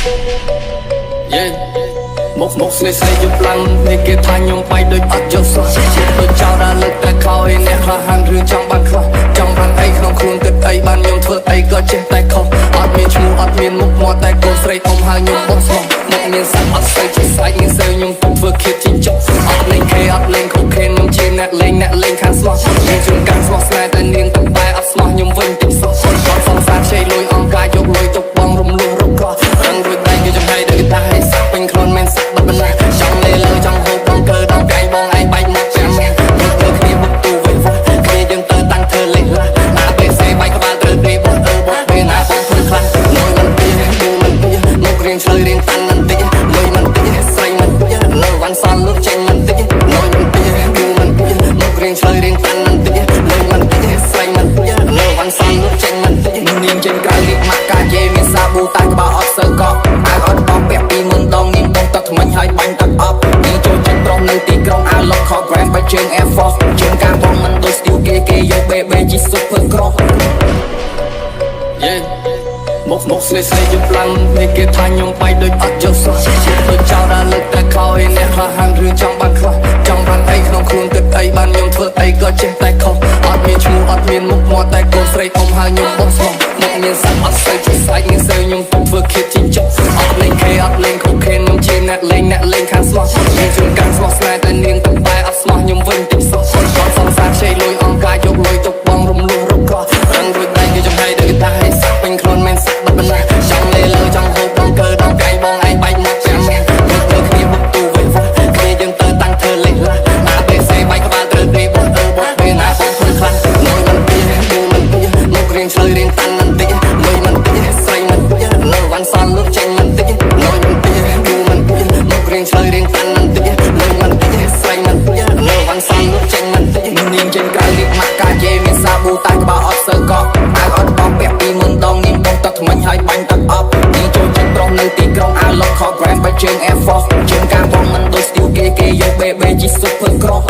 Yeah មុខមុខស្នេហ៍ស្នេហ៍យប់ឡើងនេះគេថាខ្ញុំបែកដូចអត់យល់សោះដូចចោលដល់លើកតែខោឯអ្នកខ្លះហានរឿងចង់បានខ្លះចង់បានអីក្នុងខ្លួនគិតអីបានខ្ញុំធ្វើអីក៏ចេះតែខុសអត់មានឈ្មោះអត់មានមុខមាត់តែកូនស្រីអ៊ំហៅខ្ញុំបងស្មោះមុខមានសាច់អត់សូវជាស្បែកមានសើខ្ញុំទុកធ្វើឃាតជីងចុកអត់លេងខេអត់លេងខូខេនខ្ញុំជាអ្នកលេងអ្នកលេងខាងស្មោះមានជួនកាលស្មោះស្នេហ៍តែនាងទៅបែអត់ស្មោះខ្ញុំវិញតិចសោះគាត់សង្សារខ្ចីលុយអង្គការយកលុយទុកបងរំលោះរកកោះរឹងរួចតែគេចំហៃដូចតាឲ្យសាក់ពេញខ្លួនមិនសាក់បាត់បណ្ណាចង់លេលើចង់ហូបបងកើដល់កាយបងឯងបែកមកចាំមើលមើលគ្នាបុកទូវេវ៉ាគ្នាយើងទៅតាំងធ្វើលេះឡា ABC បែកក្បាលត្រូវទេបងអឺបងពេលណាបងធ្វើខ្លះលុយមិនទីគូមិនទីមករៀងឆ្លើយរៀងតាន់មិនតិចលុយមិនតិចស្រីមិនតិចនៅវ៉ាន់សល់លុកចេញមិនតិចលុយមិនតិចគូមិនតិចមករៀងឆ្លើយរៀងតាន់មិនតិចលុយមិនតិចស្រីមិនតិចនៅវ៉ាន់សល់លុកចេញមិនតិច នាងចេញក្រៅរៀបម៉ាក់កាយេមានសាប៊ូតែក្បាលអត់សូវកក់អាវអត់បងពាក់ពីមុនដងនាងបងទឹកថ្មិញហើយបាញ់ទឹកអប់នាងចូលចិត្តប្រុសនៅទីក្រុងអាវ local brand បែកជើង Air Force ជើងការបងមិនដូច style គេគេយក BB ជី super cross Yeah មុខមុខស្នេហ៍ស្នេហ៍យប់ឡើងនេះគេថាខ្ញុំបែកដូចអត់យល់សោះដូចចោលដល់លើកតែខោឯអ្នកខ្លះហានរឿងចង់បានខ្លះចង់បានអីក្នុងខ្លួនគិតអីបានខ្ញុំធ្វើអីក៏ចេះតែខុសអត់មានឈ្មោះអត់មានមុខមាត់តែកូនស្រីអ៊ំហៅខ្ញុំបងស្មោះមុខមានសាច់អត់សូវជាស្បែកមានសើខ្ញុំទុកធ្វើឃាតជីងចុកអត់លេងខេអត់លេងខូខេនខ្ញុំជាអ្នកលេងអ្នកលេងខាងស្មោះមានជួនកាលស្មោះស្នេហ៍តែនាងទៅបែអត់ស្មោះខ្ញុំវិញតិចសោះគាត់សង្សារខ្ចីលុយអង្គការយកលុយទុកបងរំលោះរកកោះរឹងរួចតែគេចំហៃដូចតាឲ្យសាក់ពេញខ្លួនមិនសាក់បាត់បណ្ណាចង់លេលើចង់ហូបបងកើដល់កាយបងឯងបែកមកចាំមើលមើលគ្នាបុកទូវេវ៉ាគ្នាយើងទៅតាំងធ្វើលេះឡា ABC បែកក្បាលត្រូវទេបងអឺបងពេលណាបងធ្វើខ្លះលុយមិនទីគូមិនទីមករៀងឆ្លើយរៀងតាន់មិនតិចលុយមិនតិចស្រីមិនតិចនៅវ៉ាន់សល់លុកចេញមិនតិចលុយមិនតិចគូមិនតិចមករៀងឆ្លើយរៀងតាន់មិនតិចលុយមិនតិចស្រីមិនតិចនៅវ៉ាន់សល់លុកចេញមិនតិច នាងចេញក្រៅរៀបម៉ាក់កាយេមានសាប៊ូតែក្បាលអត់សូវកក់អាវអត់បងពាក់ពីមុនដងនាងបងទឹកថ្មិញហើយបាញ់ទឹកអប់នាងចូលចិត្តប្រុសនៅទីក្រុងអាវ local brand បែកជើង Air Force ជើងការបងមិនដូច style គេគេយក BB ជី super cross